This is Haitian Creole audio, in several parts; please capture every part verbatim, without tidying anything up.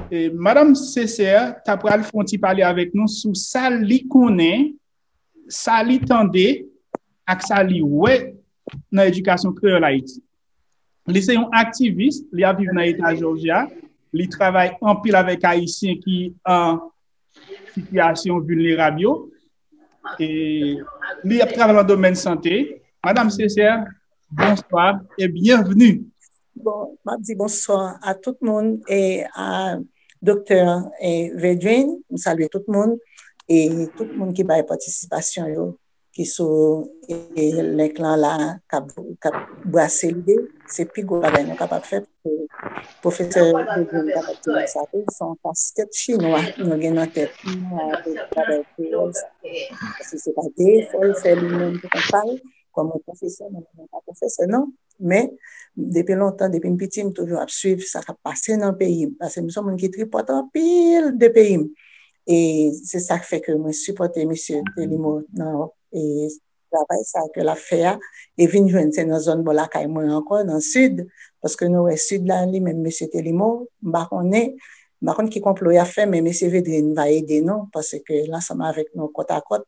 E, Madanm Césaire ta pral fè yon ti pale avèk nou sou sa li konnen, sa li tande, ak sa li wè nan edikasyon kreyòl Ayiti. Li se yon aktivis, li ap viv nan eta Jòjya, li travay anpil avèk Ayisyen ki an sitiyasyon vilnerab yo, e li ap travay nan domèn sante. Madanm Césaire, bonswa e byenvni. Bon, m ap di bonswa a tout moun e a Doktè e Vedrine, m salye tout moun e tout moun ki bay patisipasyon yo, ki sou e, link lan la, k ap, k ap brase lide. Se pi gwo bagay nou kapab fè pou pwofesè Vedrine kapab di nou sa tou. Se yon kaskèt chinwa nou gen nan tèt nou, travay kreyòl sa. Paske se pa de efò l fè li menm pou kont pa l, kòm yon pwofesè, mwen menm mwen pa pwofesè non, men depi lontan, depi m piti, m toujou ap swiv sa k ap pase nan peyi m, paske m se yon moun ki tripòt anpil de peyi m. E se sa k fè ke mwen sipòte mesye Telimo nan e, travay sa ke l ap fè a, e vin jwenn se nan zòn bò lakay mwen ankò, nan sid, paske nou wè sid la, li menm mesye Telimo, m pa konnen, m pa konn ki konplo y ap fè, men mesye Vedrine va ede nou, paske l ansanm avèk nou kòtakòt,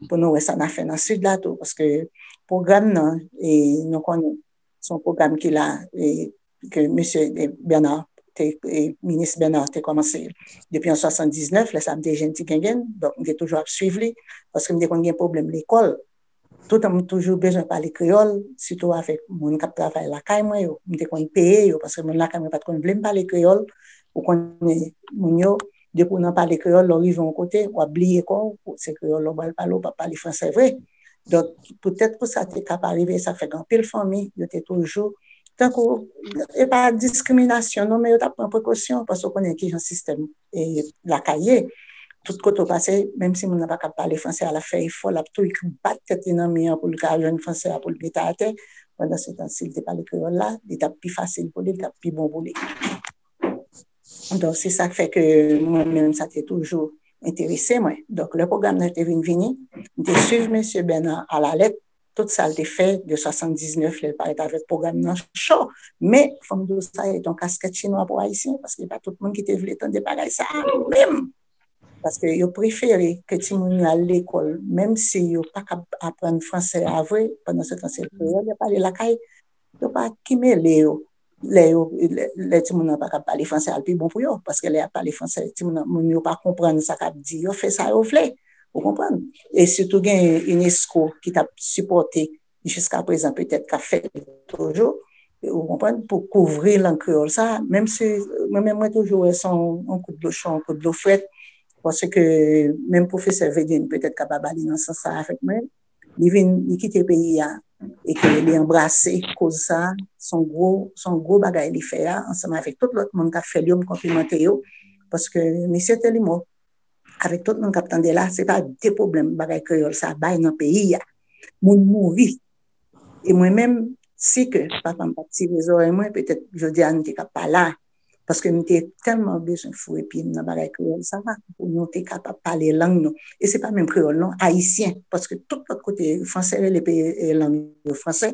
pou nou wè sa n a fè nan sid la tou, paske pwogram nan, e, nou konnen, se yon pwogram ki la, e, ke mesye e, Bernard, te, e, minis Bernard te kòmanse depi an swasanndiznèf, lè sa m te jenn ti gengenn, donk m te toujou ap swiv li, paske m te konn gen pwoblèm lekòl. Toutan m toujou bezwen pale kreyòl, sitou avèk moun k ap travay lakay mwen yo. M te konn peye yo, paske moun lakay mwen pa t konn vle m pale kreyòl. Ou konnen moun yo, depi w nan pale kreyòl, lè w rive yon kote, w ap bliye kò w, se kreyòl la w pral pale, w p ap pale fransè vre. Donk, poutèt pou sa te ka pa rive, sa fè gen anpil fanmi, yo te toujou, tankou, e pa diskriminasyon non, men yo t ap pran prekosyon, paske w konnen kijan sistèm e, lakay ye. Tout kote w pase, menm si moun nan pa kab pale fransè a, l ap fè efò, l ap tou bat tèt li nan mi an pou l ka jwenn fransè a pou l mete atè. Pandansetan, si l te pale kreyòl la, li t ap pi fasil pou li, li t ap pi bon pou li. Donk, se sa k fè ke mwen menm, sa te toujou enterese mwen. Donk, lè pwogram nan te vin vini, m te swiv mesye Bernard alalèt, tout sa l te fè de swasanndiznèf, lè l parèt avèk pwogram nan cho. Men, fò m di w sa, se te yon kaskèt chinwa pou Ayisyen, paske pa tout moun ki te vle tande bagay sa a menm. Paske yo prefere ke timoun yo al lekòl, menm si yo pa kab aprann fransè a vre, pandansetan se kreyòl y ap pale lakay, yo pa ki mele yo. Lè yo, lè, lè timoun nan pa kab pale fransè, al pi bon pou yo, paske lè y ap pale fransè, timoun nan, moun yo pa konprann sa k ap di, yo fè sa yo vle, ou konprann? E sitou gen UNESCO ki t ap sipòte jiska prezan, petèt k ap fè toujou, ou konprann, pou kouvri lang kreyòl sa, menm si mwen menm mwen toujou wè se yon, yon kout dlo cho, yon kout dlo frèt, paske menm pwofesè Vedrine petèt kapab ale nan sans sa avèk mwen, li vin, li kite peyi a, e ke li anbrase koz sa, se yon gwo, se yon gwo bagay li fè a, ansanm avèk tout lòt moun k ap fè l yo, m konplimante yo, paske mesye Telimo, avèk tout moun k ap tande la, se pa de pwoblèm bagay kreyòl sa bay nan peyi a. Moun mouri. E mwen menm, si ke papa m pa t tire zòrèy mwen, petèt jodi a nou te ka pa la. Paske m te tèlman bezwen foure pye m nan bagay kreyòl sa a, pou nou te kapab pale lang nou. E se pa menm kreyòl non, ayisyen. Paske tout lòt kote, fransè rele peyi, e, lang yo fransè,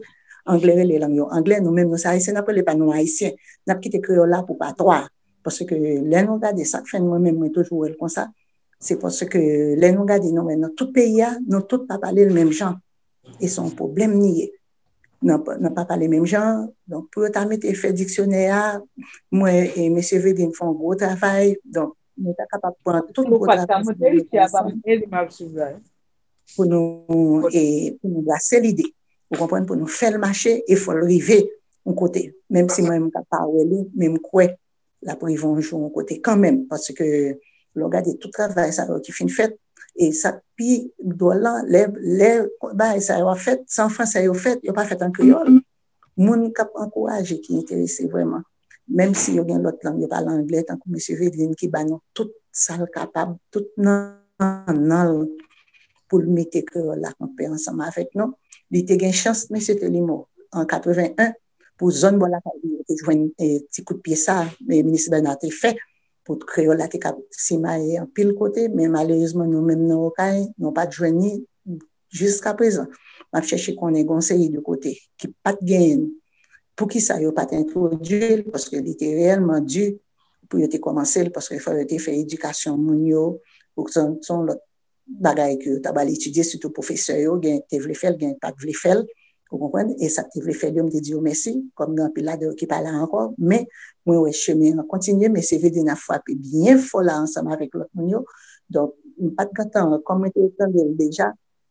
anglè rele lang yo anglè, nou menm nou se ayisyen, n ap rele pa nou ayisyen. N ap kite kreyòl la pou patwa. Paske lè nou gade sa k fè mwen menm mwen toujou wè l konsa, se paske lè nou gade nou wè nan tout peyi a, nou tout pa pale l menm jan. E se yon pwoblèm li ye. Nan, nan pa pale menm jan, donk pou yo ta mete fè diksyonè a, mwen e mesye Vedrine fè yon gwo travay, donk nou ta kapab pran tout gwo travay sa yo pou nou, e, pou nou brase lide. Ou konprann, pou nou fè l mache e fò l rive yon kote. Menm si mwen menm m ka pa wè li, men m kwè l ap rive yon jou yon kote kanmenm, paske lè w gade tout travay sa yo ki fin fèt, e sa k pi dwòl lan, lè, lè bagay sa yo ap fèt, se an fransè yo fèt, yo pa fèt an kreyòl. Moun k ap ankouraje, ki enterese vrèman, menm si yo gen lòt lang, yo pale anglè, tankou mesye Vedrine ki ba nou tout sa l kapab, tout nan, nan l pou l mete kreyòl la kanpe ansanm avèk nou. Li te gen chans, mesye Telimo, an katreven en, pou zòn bò lakay li, yo te jwenn, e, ti kout pye sa, e, minis Bernard te fè, pou kreyòl la te ka simaye anpil kote, men malerezman, nou menm nan Okay, nou pa t jwenn li jiska prezan. M ap chèche konnen gen yon seri de kote ki pa t genyen l. Poukisa yo pa t entwodui l? Paske li te reyèlman di pou yo te kòmanse l, paske fò yo te fè edikasyon moun yo, pou se yon lòt bagay ke yo ta pral etidye, sitou pwofesè yo, gen te vle fè l, gen pa t vle fè l, ou konprann? E sa k te vle fè l yo, m te di yo mèsi, kòm gen anpil ladan yo ki pa la ankò, men mwen wè chemen an kontinye, men se vle di n ap frape byen fò la ansanm avèk lòt moun yo. Donk, m pa t gentan, kòm mwen te tande l deja,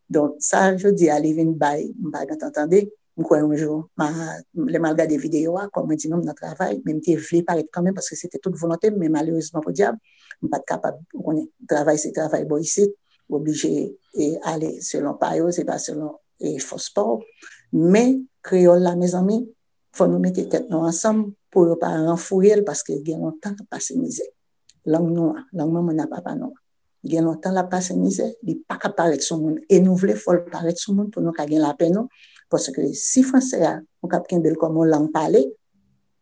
donk, sa jodi a li vin bay, m pa gentan tande, m kwè yon jou, ma, lè m al gade videyo a, kòm mwen di nou, m nan travay, men m te vle parèt kanmenm, paske se te tout volonte m, men malerezman, podyab, m pa t kapab, ou konnen, travay se travay bò isit, ou oblije e, ale selon pa yo, se pa selon e, fòs pa w. Men, kreyòl la, mezanmi, fò nou mete tèt nou ansanm pou yo pa ranfouye l, paske gen lontan l ap pase mizè. Lang nou an, lang manman n ak papa nou an. Gen lontan l ap pase mizè, li pa ka parèt sou moun. E nou vle fò l parèt sou moun pou nou ka gen lapè nou. Paske si fransè a, nou ka kenbe l kòm yon lang pale,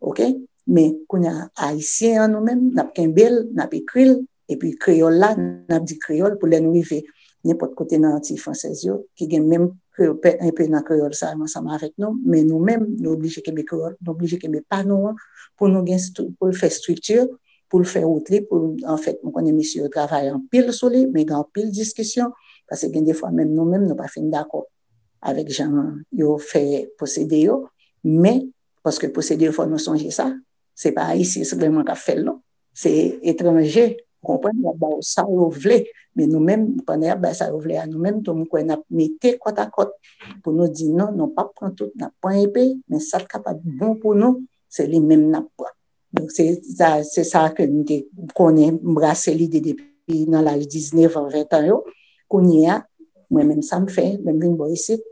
oke? Men kounye a, ayisyen an nou menm, n ap kenbe l, n ap ekri l, epi kreyòl la, n ap di kreyòl pou lè nou rive nenpòt kote nan Antiy Fransèz yo, ki gen menm kreyòl, pe- enpe nan kreyòl sa yo ansanm avèk nou, men nou menm, nou oblije kenbe kreyòl, nou oblije kenbe pa nou an, pou nou gen stru- pou l fè estrikti, pou l fè wout li, pou, anfèt, m konnen mesye yo travay anpil sou li, men gen anpil diskisyon, paske gen de fwa menm nou menm, nou pa fin dakò avèk jan yo fè pwosede yo, men, paske pwosede yo, fò nou sonje sa, se pa Ayisyen vrèman k ap fè l, non. Se etranje, ou konprann, y ap ba yo sa yo vle. Men nou menm, pandan y ap bay sa yo vle a, nou menm tou, m kwè n ap mete kòtakòt pou nou di non, nou p ap pran tout, n ap pran enpe, men sa k kapab bon pou nou, se li menm n ap pran. Donk, se sa, se sa ke m te konnen, m brase lide depi nan laj diznèf an, ven an yo. Kounye a, mwen menm sa m fè, lè m vin bò isit,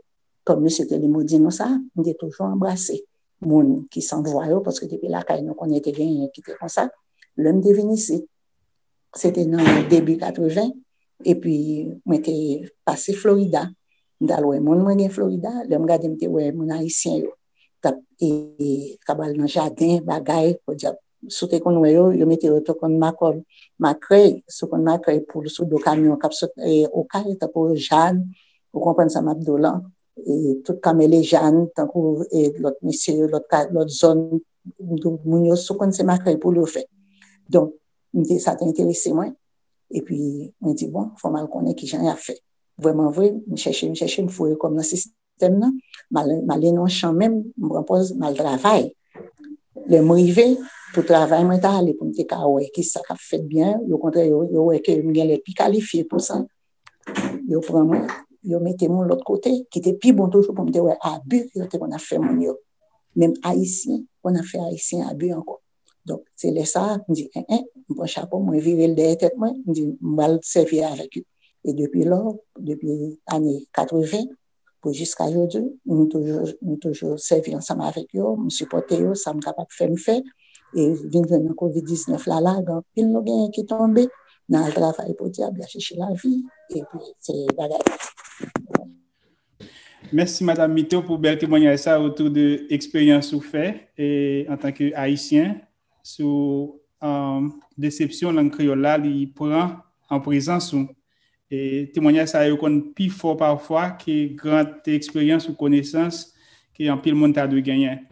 kòm mesye Telimo di nou sa, m te toujou anbrase moun ki san vwa yo, paske depi lakay nou konnen te genyen ki te konsa. Lè m te vin isit, se te nan debi katreven, epi mwen te pase Florida. M t al wè moun mwen gen Florida, lè m gade m te wè moun ayisyen yo t ap, e, t ap al nan jaden, bagay, podyab, si w te konn wè yo, yo mete yo te konn makòl, makrèy, si w konn makrèy poul sou do kamyon k ap sot, e, Okay, tankou Jàn, ou konprann sa m ap di w lan, e, tout kamele Jàn, tankou, e, lòt mesye yo, lòt ka- lòt zòn, moun yo si w konn se makrèy poul yo fè. Donk, m te, sa te enterese mwen, epi mwen di, bon, fò m al konnen kijan y ap fè. Vrèman vre, m chèche, m chèche, m foure kò m nan sistèm nan, m ale, m ale nan chan menm, m pran pòz, m al travay. Lè m rive, pou travay mwen ta ale, pou m te ka wè kisa k ap fèt byen, okontrè, yo, yo wè ke m genlè pi kalifye pou sa. Yo pran mwen, yo mete m yon lòt kote, ki te pi bon toujou pou m te wè abi yo te konn ap fè moun yo. Menm Ayisyen konn ap fè Ayisyen abi ankò. Donk, se lè sa a, m di, en, en, m pran chapo, mwen vire l dèyè tèt mwen, m di, m pral sèvi avèk yo. E depi lò, depi ane katreven, pou jiska jodi, nou toujou, nou toujou sèvi ansanm avèk yo, m sipòte yo, sa m kapab fè, m fè. E vin jwenn nan kovid diznèf la, la, gen anpil nou genyen ki tonbe, nan al travay podyab, y a chèche lavi, epi se bagay. Mèsi, Madam Mito, pou bèl temwanyaj sa otou de eksperyans ou fè e, antanke Ayisyen, sou um, desepsyon lang kreyòl la li pran an prezans ou. E temwanyaj sa yo konn pi fò pafwa ke gran eksperyans ou konesans ke anpil moun ta dwe genyen.